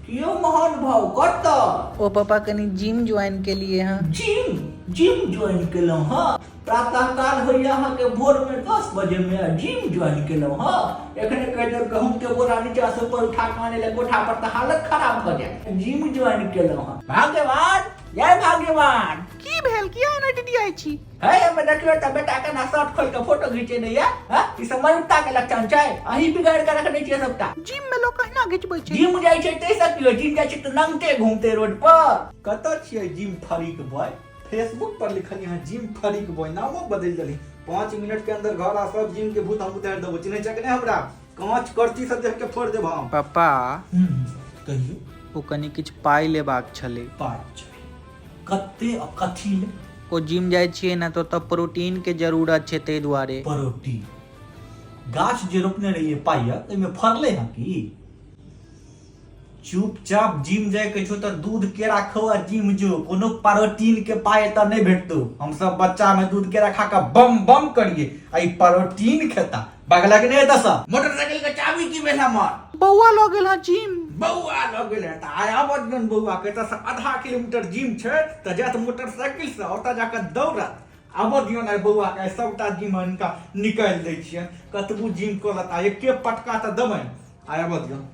कियो महान भाव कतऽ? ओ पापा, कनि जिम ज्वाइन केलिए हँ। जिम जिम ज्वाइन केलहुँ हँ? प्रातः काल होइया अहाँके भोर में 10 बजे में आ जिम ज्वाइन केलहुँ हँ? एखने कहि देब गहूँम के बोरा नीचा से ऊपर उठा के आने लए कोठा पर तऽ हालत खराब भऽ जायत। जिम ज्वाइन केलहुँ हँ। भाग्यवान, जय भाग्यवान। की भेल? किया एना डिडियाइ छी? है, एहिमे देखियौ तऽ बेटा केना शर्ट खोलि कऽ फोटो घिचेने यऽ। हँ, ई सब मनुक्खता के लक्षण छै? अहीं बिगाड़ि कऽ रखने छियै सबटा। जिम में लोग कहिना घिचबै छै? जिम जाइ छै ताहिसँ की होइ? जिम जाइ छै तऽ नंगटे घूमते रोड पर। कतऽ छियै जिम फरीक बॉय? फेसबुक पर लिखल यहाँ जिम फरीक बॉय, नामो बदलि देलही। 5 मिनट के अंदर घर आ, सब जिम के भूत हम उतारि देबो। चिन्है छै कि नहि हमरा? कांच करती से देख के फोड़ देब हम। पापा। कहियौ। ओ कनि किछु पाइ लेबाक छलै। पाइ चाही? कते आ कथी ले? ओ जिम जाइ छियै ने, तऽ ओतऽ प्रोटीन के जरूरत छै, ताहि दुआरे। प्रोटीन? गाछ जे रोपने रहियै पाइक, ओहिमे फड़लै हँ की? चुपचाप जिम जाय के छौ तऽ दूध केरा खो आ जिम जो। कोनो प्रोटीन के पाइ एतऽ नहि भेटतौ। हम सब बच्चा में दूध केरा खा कऽ बम बम करिए आ ई प्रोटीन खेता। बगला के नहि एतऽ सँ। मोटरसाइकिल के चाबी की भेल हमर? बौआ लऽ गेल हँ जिम। बौआ लऽ गेल है तऽ आइ आबऽ दियौन बौआ के। एतऽ से आधा किलोमीटर जिम छै, तऽ जायत मोटरसाइकिल से, ओतऽ जाकऽ दौड़त। आबऽ दियौन आइ बौआ के, आइ सबटा जिम हिनका निकालि दै छियनि। कतबो जिम कऽ लेता, एके पटका तऽ देबनि। आइ आबऽ दियौन।